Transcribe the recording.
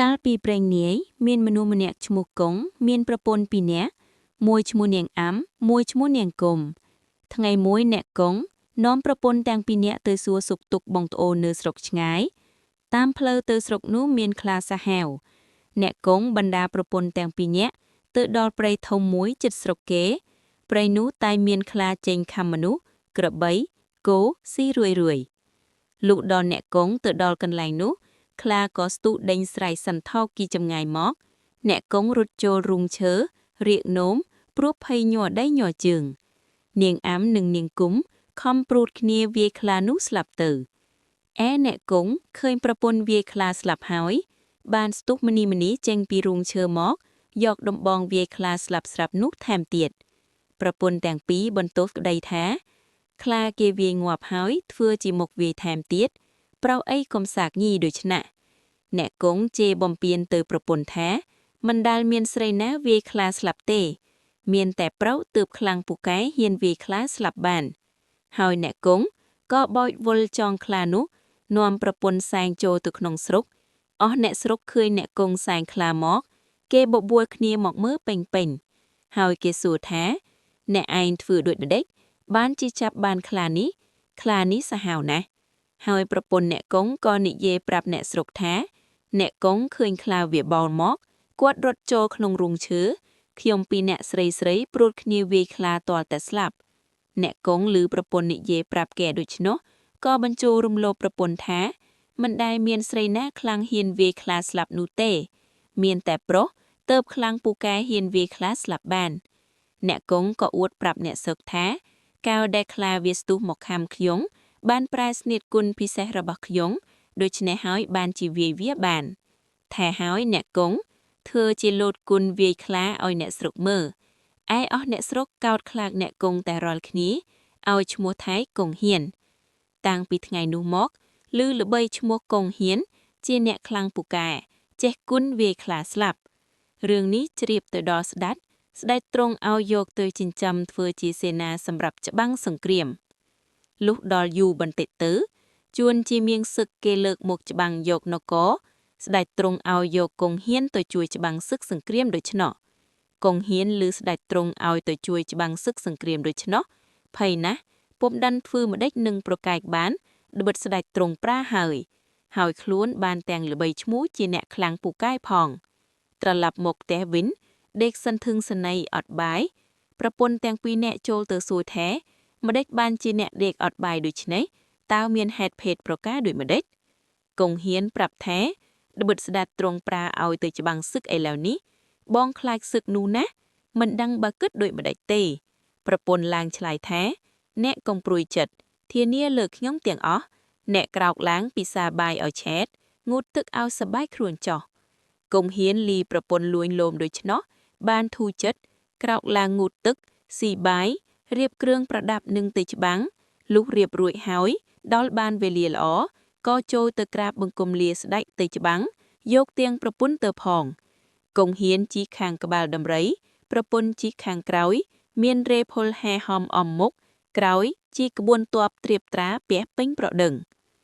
កាលពីព្រេងនាយមានមនុស្សម្នាក់ឈ្មោះគង់មានប្រពន្ធពីរនាក់មួយឈ្មោះនាងអាំមួយឈ្មោះនាងគុំថ្ងៃមួយអ្នកគង់នាំប្រពន្ធទាំងពីរនាក់ទៅសួរសុខទុក្ខបងប្អូននៅស្រុកឆ្ងាយតាមផ្លូវទៅស្រុកនោះមានខ្លាសាហាវអ្នកគង់បណ្ដាប្រពន្ធទាំងពីរនាក់ទៅដល់ព្រៃធំមួយជិតស្រុកគេព្រៃនោះតែមានខ្លាចេញខំមនុស្សក្របីគោស៊ីរួយរួយលុះដល់អ្នកគង់ទៅដល់កន្លែងនោះ ខ្លាក៏ស្ទុះដេញស្រែកសន្ធោគីចម្ងាយមក អ្នកកងរត់ចូលរូងឈើរៀកនោមព្រោះភ័យញ័រដៃញ័រជើង នាងអាំនិងនាងគុំខំព្រួតគ្នាវាយខ្លានោះស្លាប់ទៅឯអ្នកគង់ឃើញប្រពន្ធវាយខ្លាស្លាប់ហើយ បានស្ទុះមនីមនីចេញពីរូងឈើមក យកដំបងវាយខ្លាស្លាប់ស្រាប់នោះថែមទៀតប្រពន្ធទាំងពីរបន្ទោសក្តីថា ខ្លាគេវាយងាប់ហើយធ្វើជាមុខវាយថែមទៀត ប្រៅអីកុំសាកញីដូច្ណាស់អ្នកគង់ជេរបំពេញទៅប្រពន្ធថាមិនដែលមានស្រីណាវាយខ្លាស្លាប់ទេ មានតែប្រៅទើបខ្លាំងពូកែហ៊ានវាយខ្លាស្លាប់បាន ហើយអ្នកគង់ក៏បោចវល់ចងខ្លានោះនាំប្រពន្ធសែងចូលទៅក្នុងស្រុកអស់អ្នកស្រុកឃើញអ្នកគង់សែងខ្លាមក គេបបួលគ្នាមកមើលពេញពេញៗហើយគេសួរថា អ្នកឯងធ្វើដូចម្ដេចបានជាចាប់បានខ្លានេះខ្លានេះសាហាវណាស់ ហើយប្រពន្ធអ្នកកងក៏និយាយប្រាប់អ្នកស្រុកថា អ្នកកងឃើញខ្លាវាបោលមកគាត់រត់ចូលក្នុងរូងឈើខ្ញុំពីរអ្នកស្រីស្រីព្រួតគ្នាវាយខ្លាទាល់តែស្លាប់អ្នកកងឮប្រពន្ធនិយាយប្រាប់គេដូច្នោះក៏បញ្ចូលរំលោភប្រពន្ធថាមិនដែលមានស្រីណាខ្លាំងហ៊ានវាយខ្លាស្លាប់នោះទេ មានតែប្រុសទើបខ្លាំងពូកែហ៊ានវាយខ្លាស្លាប់បាន អ្នកកងក៏អួតប្រាប់អ្នកស្រុកថាកាលដែលខ្លាវាស្ទុះមកខាំខ្ញុំ បានប្រែស្នៀតគុណពិសេសរបស់ខ្ញុំដូច្នេះហើយបានជាវាយវាបានថែហើយអ្នកគង់ធ្វើជាលោតគុណវាយខ្លាឲ្យអ្នកស្រុកមើលឯអស់អ្នកស្រុកកោតខ្លាចអ្នកគង់តែរាល់គ្នាឲ្យឈ្មោះថៃគង់ហ៊ាន តាំងពីថ្ងៃនោះមកឮល្បីឈ្មោះគង់ហ៊ាន ជាអ្នកខ្លាំងពូកែចេះគុណវាយខ្លាស្លាប់រឿងនេះជ្រាបទៅដល់ស្ដេចស្ដេចទ្រង់ឲ្យយកទៅចិញ្ចឹមធ្វើជាសេនាសម្រាប់ច្បាំងសង្គ្រាម លុះដល់យូរបន្តិចទៅ ជួនជាមៀងសឹកគេលើកមកច្បាំងយកនគរស្ដេចទ្រង់ឲ្យយកគង់ហ៊ានទៅជួយច្បាំងសឹកសង្គ្រាមដូច្នោះគង់ហ៊ានឮស្ដេចទ្រង់ឲ្យទៅជួយច្បាំងសឹកសង្គ្រាមដូច្នោះភ័យណាស់ពុំដឹងធ្វើម្ដេចនឹងប្រកែកបានត្បិតស្ដេចទ្រង់ប្រាហើយ ហើយខ្លួនបានទាំងល្បីឈ្មោះជាអ្នកខ្លាំងពូកែផង ត្រឡប់មកផ្ទះវិញដេកសន្ធឹងសណីអត់បាយប្រពន្ធទាំងពីរនាក់ចូលទៅសួរថាម្ដេចបានជាអ្នកដេកអត់បាយដូច្នេះតើមានហេតុភេទប្រការដូចម្ដេចគង់ហ៊ានប្រាប់ថាត្បិតស្ដេចទ្រង់ប្រាឲ្យទៅច្បាំងសឹកឥឡូវនេះបងខ្លាចសឹកនោះណាស់មិនដឹងបើគិតដូចម្ដេចទេ ប្រពន្ធឡើងឆ្លើយថា អ្នកកុំព្រួយចិត្តធានាលើខ្ញុំទាំងអស់អ្នកក្រោកឡើងពិសាបាយឲ្យឆែតងូតទឹកឲ្យសបាយខ្លួនចោះគង់ហ៊ានលីប្រពន្ធលួងលោមដូច្នោះបានធូរចិត្តក្រោកឡើងងូតទឹកស៊ីបាយរៀបគ្រឿងប្រដាប់នឹងទៅច្បាំងលុះរៀបរួចហើយដល់បានវេលាល្អក៏ចូលទៅក្រាបបង្គំលាស្ដេចទៅច្បាំងយកទាំងប្រពន្ធទៅផងគង់ហ៊ានជិះខាងក្បាលដំរី ប្រពន្ធជិះខាងក្រោយ មានរេពលហែហំអំមុខក្រោយជាក្បួនទ័ពត្រៀបត្រាពះពេញប្រដឹង